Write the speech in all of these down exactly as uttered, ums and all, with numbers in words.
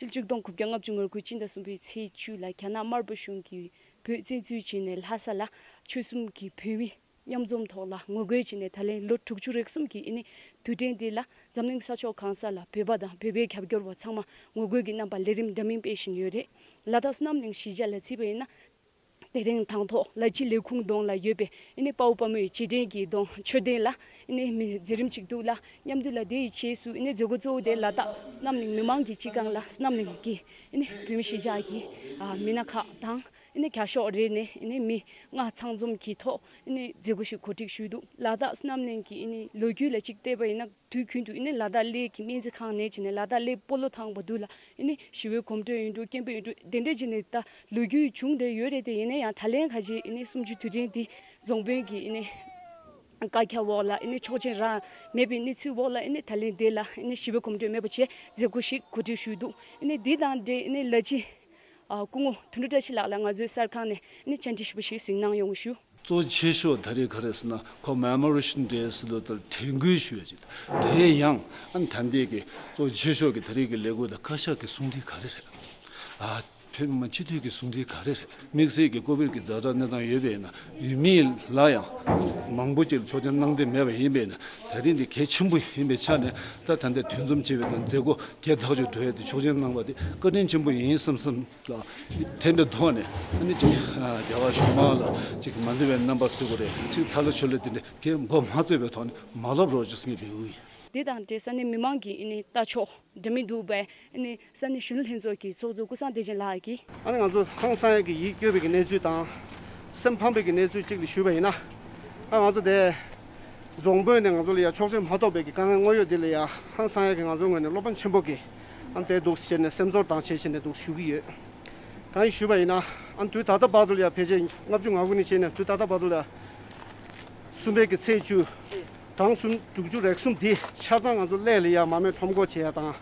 ཕྱི་ལོ་ཆིག་སྟོང་དགུ་བརྒྱ་ལྔ་བཅུ་ང་དགུ་སྤྱི་ཟླ་གསུམ་པའི་ཚེས་བཅུ་ལ་རྒྱ་ནག་དམར་པོ་གཞུང་གིས་བོད་བཙན་འཛུལ་བྱས་ནས་ལྷ་ས་ལ་ཆོལ་གསུམ་གྱི་བོད་མི་མཉམ་འཛོམས་ཐོག་ལ་ངོ་རྒོལ་བྱས་ནས་ད་ལན་ལོ་དྲུག་ཅུ་རེ་གསུམ་གྱི་ཨ་ནི་དུས་དྲན་འདི་ལ་འཛམ་གླིང་ས་ཕྱོགས་གང་ས་ལ་བོད་པ་དང་བོད་པའི་རྒྱབ་སྐྱོར་བ་ཚང་མ་ངོ་རྒོལ་གྱི་རྣམ་པ་ལས་རིམ་འདྲ་མིན་སྤེལ་བཞིན་ཡོད་རེད། ལ་དྭགས་བསོད་ནམས་གླིང་གཞིས་ཆགས་ལ་བརྩིས་པ་ཡིན་ན། དེ་རིང་དང་ཐོག་ལ་སྤྱི་ལས་ཁུངས་གདོང་ལ་ཡོད་པའི་ཨ་ནི་དཔའ་བོ་དཔའ་མོའི་རྗེས་དྲན་གྱི་གདོང་མཆོད་རྟེན་ལ་ཨ་ནི་མི་མཛད་རིམ་ཅིག་འདུག་ལ། མཉམ་དུ་ལ་དེ་ཡི་རྗེས་སུ་ཨ་ནི་མཛད་སྒོ་གཙོ་བོ་དེ་ལ་དྭགས་བསོད་ནམས་གླིང་མི་མང་གི་སྤྱི་ཁང་ལ་བསོད་ནམས་གླིང་གི་ཨ་ནི་བོད་མི་གཞིས་ཆགས་ཀྱི་ཨ་མི་སྣ་ཁག་དང་ཨ་ནི་བརྒྱ་ཤོག་རེ་ནས་ཨ་ནི་མི་ལྔ་ཚང་འཛོམས་ཀྱི་ཐོག་ཨ་ནི་མཛད་སྒོ་ཞིག་གོ་སྒྲིག་ཞུས་འདུག་ལ་དྭགས་བསོད་ནམས་གླིང་གི་ཨ་ནི་ལོ་རྒྱུས་ལ་གཅིག་བལྟས་པ་ཡིན་ན། དུས་རྒྱུན་དུ་ཨ་ནི་ལ་དྭགས་གླེ་གི་སྨན་རྩིས་ཁང་ནས་བྱས་ནས་ལ་དྭགས་གླེ་སྤོ་ལོ་ཐང་བར་དུ་ལ་ཨ་ནི་ཞི་བའི་གོམ་བགྲོད་ཡིན་འགྲོ། སྐད་འབོད་ཡིན་འགྲོ། དེ་འདྲ་བྱས་ནས་ད་ལོ་རྒྱུས་བྱུང་བསྡད་ཡོད་རེད་དེ། ཡིན་ན་ཡང་ད་ལན་ཁ་ཅིག་ཨ་ནི་གསུམ་བཅུའི་དུས་དྲན་འདི་རྫོང་དཔོན་གྱི་ཨ་ནི་བཀའ་རྒྱ་འོག་ལ་ཨ་ནི་ཆོག་མཆན་རག་མེད་པའི་གནས་ཚུལ་འོག་ལ་ཨ་ནི་ད་ལན་འདི་ལ་ཨ་ནི་ཞི་བའི་གོམ་བགྲོད་མེད་པ་བྱས་མཛད་སྒོ་ཞིག་གོ་སྒྲིག་ཞུས་འདུག་ཨ་ནི་འདི་དང་འབྲེལ་ཨ་ནི་ལ་སྤྱི་ཨ་སྐུ་ངོ་དོན་གྲུབ་བཀྲ་ཤིས་ལགས་ལ་ང་ཚོའི་གསར་ཁང་ནས་ཨ་ནི་བཅར་འདྲི་ཞུ་བ་ཞིག་གཟིགས་གནང་ཡོང་ཞུ། གཙོ་ཆེ་ཤོས་ད་རེས་ག་རེ་ཟེར་ན། ཁོ་Memorial Day ཟེར་ལོ་ལྟར་དྲན་སྐུལ་ཞུ་ཡ་ཅིག་དེ་ཡང་ཨ་ནི་ད་ལྟའི་གི་གཙོ་ཆེ་ཤོས་ཀྱི་ད་རེས་ཀྱི་ལས་འགུལ་དང་བཀའ་ཤག་གི་གསུང་འཕྲིན་ག་རེ་རེད། ཨ་བོད་མི་མང་སྤྱི་འཐུས་ཀྱི་གསུང་འཕྲིན་ག་རེ་རེད། དམིགས་བསལ་གྱི་ཀོ་བིད་ཀྱི་ཛ་དྲག་གནས་སྟངས་ཡོད་པས་ན། ཡུལ་མི་ལ་ཡང་མང་པོ་ཅིག་ལ་ཆོག་མཆན་གནང་བསྡད་མེད་པ་ཡིན་པས་ན། ད་རིང་འདི་གལ་ཆེན་པོ་ཡིན་པའི་ཆ་ནས། ད་ད་ལྟ་དུས་འཛོམས་བྱས་པའི་དང་མཛད་སྒོ་རྒྱས་ཐག་ཆོད་འགྲོ་ཡ་དེ་ཆོག་མཆན་གནང་བ་དེ་བཀའ་དྲིན་ཆེན་པོ་ཡིན་བསམ་བསམ། ལ་དྲན་པའི་ཐོག་ནས་ཨ་ནི་ཅིག་རྒྱལ་བ་གཞུང་མང་ལ་ཅིག་མ་འདོད་པའི་རྣམ་པ་ཟེར་དགོས་རེད། ཅིག་ཚ་ལ་ཆོ་ལ་དེ་འདྲ་གས་མགོ་མ་ཚོས་པའི་ཐོག་ནས་མ་ལབ་རོགས་ཅེས་ངས་འབོད་ཀྱི་ཡིན། དེ་དང་འབྲེལ་ས་གནས་མི་མང་གི་ཨ་ནི་ལྟ་ཕྱོགས་འདྲ་མིན་འདུག་པས། ཨ་ནི་ས་གནས་གཞོན་ནུ་ལྷན་ཚོགས་ཀྱི་ཚོགས་གཙོ་ཀུན་བཟང་བདེ་ཆེན་ལགས་ཀྱིས། ཨ་ནི་ང་ཚོ་ཧང་སང་ཡ་གི་ཡིད་སྐྱོ་བའི་གི་གནས་ཚུལ་དང་སེམས་ཕམ་པའི་གི་གནས་ཚུལ་གཅིག་ལ་ཞུས་པ་ཡིན་ན། ཨ་ང་ཚོ་དེ་རྫོང་དཔོན་ནས་ང་ཚོ་ལ་ཡ་ཆོག་མཆན་མ་ཐོབ་པའི་གི་དཀའ་ངལ་དངོས་ཡོད་འདི་ལ་ཡ་ཧང་སང་ཡ་གི་ང་ཚོ་ངོས་ནས་བློ་ཕམ་ཆེན་པོ་གི་ཨ་ནི་དེ་འདུག་ཟེར་ནས་སེམས་ཚོར་དང་བྱས་བྱས་ནས་འདུག་ཞུ་གི་ཡོད། གང་ཡིན་ཞུས་པ་ཡིན་ན། ཨ་ནི་དུས་ད་ལྟ་བར་དུ་ལ་ཡ་ཕལ་ཆེར་ལྔ་བཅུ་ང་དགུ་ནས་བྱས་ནས་དུས་ད་ལྟ་བར་དུ་ལ་ཡ་གསུམ་པའི་གི་ཚེས་བཅུ། གྲངས་སུམ་དྲུག་ཅུ་རེ་གསུམ་འདི་ཆ་ཚང་ང་ཚོ་གླེ་ལ་ཡ་མར་མེ་ཁྲོམ་སྐོར་བྱེད་ཡ་དང་།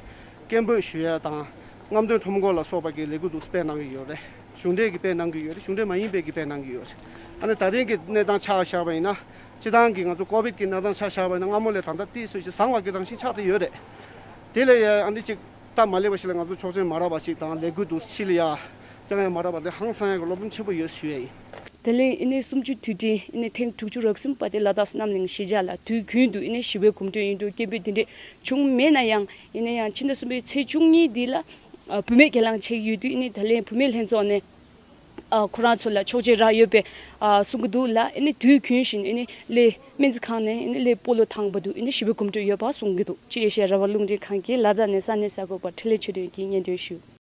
སྐད་འབོད་ཞུ་ཡ་དང་། རྔམ་སྟོན་ཁྲོམ་སྐོར་ལ་སོགས་པ་གི་ལས་འགུལ་འདུག་སྤེལ་གནང་གི་ཡོད་རེད། གཞུང་འབྲེལ་གྱི་སྤེལ་གནང་གི་ཡོད་རེད། གཞུང་འབྲེལ་མ་ཡིན་པའི་གི་སྤེལ་གནང་གི་ཡོད་རེད། ཨ་ནི་ད་རིང་གི་གནས་སྟངས་ཆ་བཞག་པ་ཡིན་ན། སྤྱི་བཏང་གི་ང་ཚོ་ཀོ་བིད་ཀྱི་གནས་སྟངས་ཆ་བཞག་པ་ཡིན་ན། སྔ་མོ་ལས་ད་ལྟ་ཏོག་ཙམ་ཞིག་བཟང་བ་གི་རང་བཞིན་ཆགས་བསྡད་ཡོད་རེད། དེ་ལས་ཡ་ཨ་ནི་ཅིག་སྟབས་མ་ལེགས་པ་ཞིག་ལ་ང་ཚོ་ཆོག་མཆན་མ་རག་པ་ཞིག་དང་། ལས་འགུལ་འདུག་ཕྱི་ལ་ཡ་རྐྱང་ཡ་མ་རག་པ་དེ་ཧང་སང་ཡ་གི་བློ་ཕམ་ཆེན་པོ་ཡོད་ཞུ་ཡ་ཡིན། དེ་ལས་ཨ་ནི་གསུམ་བཅུའི་དུས་དྲན་ཨ་ནི་ཐེངས་དྲུག་ཅུ་རེ་གསུམ་པ་དེ་ལ་དྭགས་བསོད་ནམས་གླིང་གཞིས་ཆགས་ལ་དུས་རྒྱུན་དུ་ཨ་ནི་ཞི་བའི་གོམ་བགྲོད་ཡིན་འགྲོ། སྐད་འབོད་དེ་འདྲས་བྱུང་མེད་ན་ཡང་། ཡིན་ན་ཡང་ཕྱི་ཟླ་གསུམ་པའི་ཚེས་བཅུ་གཉིས་འདི་ལ་ཨ་བུད་མེད་གྱེན་ལངས་བྱེད་ཀྱི་ཡོད་དུས། ཨ་ནི་ད་ལན་བུད་མེད་ལྷན་ཚོགས་ནས་ཨ་ཁོ་རང་ཚོ་ལ་ཆོག་མཆན་རག་ཡོད་པའི་ཨ་གསུང་གི་འདུག་ལ། ཨ་ནི་དུས་རྒྱུན་བཞིན་ཨ་ནི་གླེ་སྨན་རྩིས་ཁང་ནས་ཨ་ནི་གླེ་སྤོ་ལོ་ཐང་བར་དུ་ཨ་ནི་ཞི་བའི་གོམ་བགྲོད་ཡོད་པ་གསུང་གི་འདུག་ཅེས་ཨེ་ཤེ་ཡ་རང་དབང་རླུང་འཕྲིན་ཁང་གིས་ལ་དྭགས་ནས་ས་གནས་གསར་འགོད་པ་འཕྲིན་ལས་ཆོས་སྒྲོན་གྱིས་སྙན་སྒྲོན་ཞུས།